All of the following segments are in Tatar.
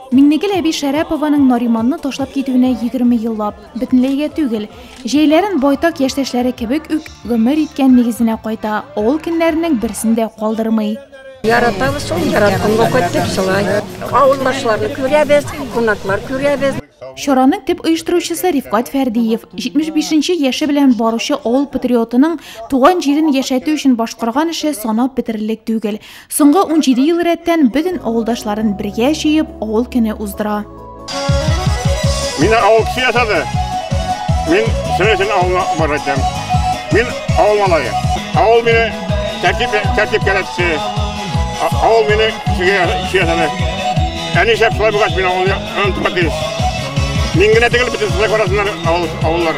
Миңнегөл әби Шәрәпованың Нариманны ташлап китүенә 20 еллап, бөтенләйгә түгел. Җәйләрен байтак яшьтәшләре кебек үк гомер иткән нигезенә кайта, авыл көннәренең берсен дә калдырмый. Яратабыз шул, яратканга кайттык шулай. Авылдашларны күрәбез, кунаклар күрәбез. Чараның төп оештыручысы Рифкать Фәрдиев. 75 нче яше белән баручы авыл патриотының туган җирен яшәтү өчен башкарган эше санап бетерерлек түгел. Соңгы 17 ел рәттән бөтен авылдашларын бергә җыеп, авыл көне уздыра. Мине авыл кеше ясады. Мин Сөрәсен авылына барып әйтәм. Мин авыл малае. Авыл мине тәртип, тәртипкә өйрәтте. Авыл мине кешегә кеше ясады. Ә нишләп шулай булгач, мин авылны онытырга тиеш. Мин генә түгел, бөтен сезгә карасыннар авыл, авыллар.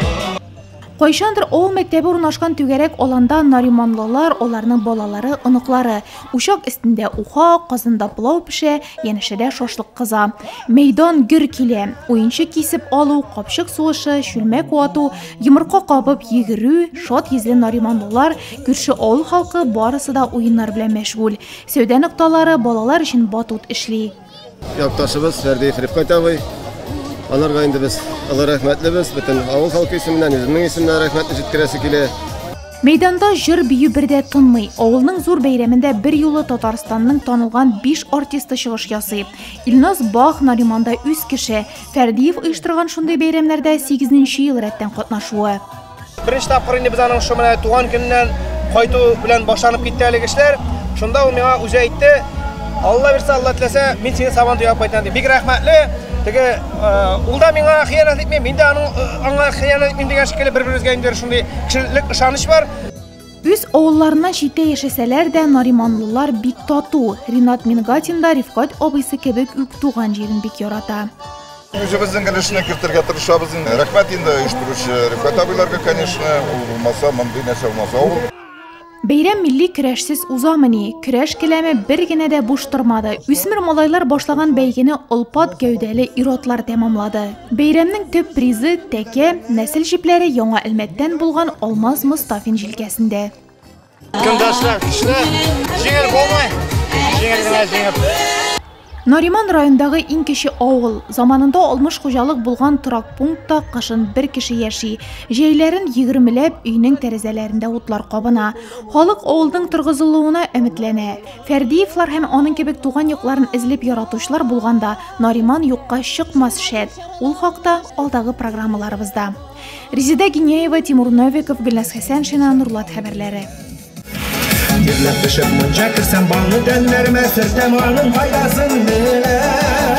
Кайчандыр авыл мәктәбе урнашкан түгәрәк аланда нариманлылар, аларның балалары, оныклары. Учак өстендә уха, казанда пылау пешә, янәшәдә шашлык кыза. Мәйдан гөр килә. Уенчык кисеп алу, капчык сугышы, чүлмәк вату, йомырка кабып йөгерү, шат йөзле нариманлылар, күрше авыл халкы барысы да уеннар белән мәшгуль. Сәүдә нокталары балалар өчен батут эшли. Якташыбыз Фәрдиев Рифкать абый. Аларга инде без олы рәхмәтлебез. Бөтен авыл халкы исеменнән, үземнең исемнән рәхмәтне җиткерәсе килә. Мәйданда җыр-бию бер дә тынмый. Авылның зур бәйрәмендә берьюлы Татарстанның танылган биш артисты чыгыш ясый. Илназ Бах, Нариманда үз кеше. Фәрдиев оештырган шундый бәйрәмнәрдә сигезенче ел рәттән катнашуы. Беренче тапкыр инде без аның шул менә туган көненнән кайту белән башланып китте әлеге эшләр. Шунда ул миңа үзе әйтте, Алла бирсә, Алла теләсә, мин сине Сабан туйга алып кайтам дип. Бик рәхмәтле. Теге ул да миңа хыянәт итми, мин дә аның аңа хыянәт итмим дигән шикелле бер-беребезгә инде шундый кешелек ышаныч бар. Үз авылларыннан читтә яшәсәләр дә, нариманлылар бик тату. Ринат Мингатин да Рифкать абыйсы кебек үк туган җирен бик ярата. Үзебезнең өлешне кертергә тырышабыз инде. Рәхмәт инде оештыручы Рифкать абыйларга, конечно, ул булмаса, мондый нәрсә булмаса ул. Бәйрәм милли көрәшсез узамыни? Көрәш келәме бер генә дә буш тормады. Үсмер малайлар башлаган бәйгене олпат гәүдәле ир-атлар тәмамлады. Бәйрәмнең төп призы, тәкә, нәсел җепләре Яңа Әлмәттән булган Алмаз Мостафин җилкәсендә. Көндәшләр көчле, җиңел булмый, җиңел генә җиңеп. Нариман райондагы иң кече авыл. Заманында 60 хуҗалык булган торак пунктта кышын бер кеше яши. Җәйләрен егермеләп өйнең тәрәзәләрендә утлар кабына. Халык авылның торгызылуына өметләнә. Фәрдиевлар һәм аның кебек туган якларын эзләп яратучылар булганда, Нариман юкка чыкмас шәт. Ул хакта алдагы программаларыбызда. Резеда Гиняева, Тимур Новиков, Гөлназ Хәсәншина, Нурлат хәбәрләре. Тирләп пешеп мунча керсәм, балны тәннәремә сөртәм, аның файдасын беләм.